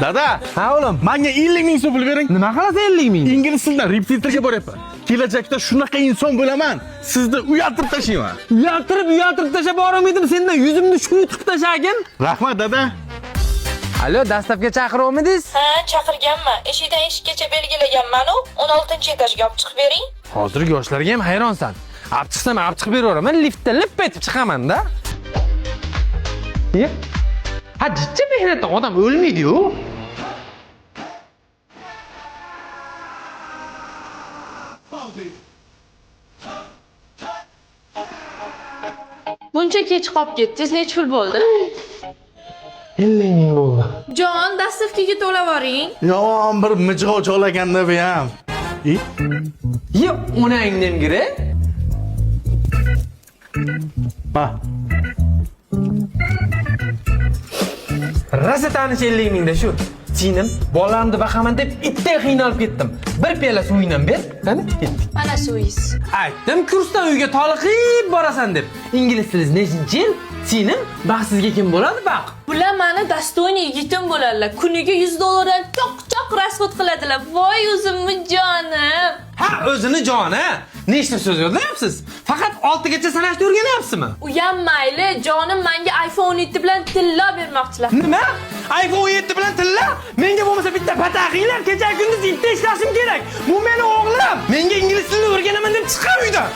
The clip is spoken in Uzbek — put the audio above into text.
Dada, Ha o'g'lim. menga 50 ming so'm pul bering. Nima qilasan 50 ming? Ingliz tilidan repetitorga boryapman. Kelajakda shunaqa inson bo'laman, sizni uyaltirib tashlayman. Uyaltirib, uyaltirib tashlab borolmaydim sendan yuzimni shuvitib tashlagin. Rahmat dada. Alo, dastlabki chaqiruvmidingiz? Ha, chaqirganman. Eshikdan eshikkacha belgilaganman-u, 16 etajga olib chiqib bering. Hozirgi yoshlarga ham hayronsan. Olib chiqsam, olib chiqib beraveraman, liftda lip etib chiqaman-da. Ye? Ha, jicha mehnatdan odam o'lmaydi-yu. Buncha kech qolib ketdingiz, necha pul bo'ldi? 50 ming bo'ldi. Jon, dastlabkiga to'lavoring. Yomon bir mijg'ov cholaganda bu ham. E? Ye, onangni gire. Ma. Rosa tanish 50 mingda shu. Sinim, bolalarni baqaman deb itday qiynalib ketdim. Bir piyola suvingdan ber. Qani, ketdik. Mana suvingiz. Aytdim, kursdan uyga toliqib borasan deb. Ingliz tilingiz nechinchi yil? Sinim, baxtsizga kim bo'ladi baq? Bular mani dostойный yigitim bo'ladilar. Kuniga 100 dollardan choq-choq rasxod qiladilar. Voy o'zimni jonim. Ha, o'zini joni. Nechta so'z yodlayapsiz? Faqat 6 gacha sanashni o'rganyapsizmi? Uyam mayli, jonim menga iPhone 7 bilan tilla bermoqchilar. Nima? iPhone 7 bilan tilla? Menga bo'lmasa bitta pataqinglar kecha kunduz itda ishlashim kerak. Bu meni o'g'lim. Menga ingliz tilini o'rganaman deb chiqqan uydan.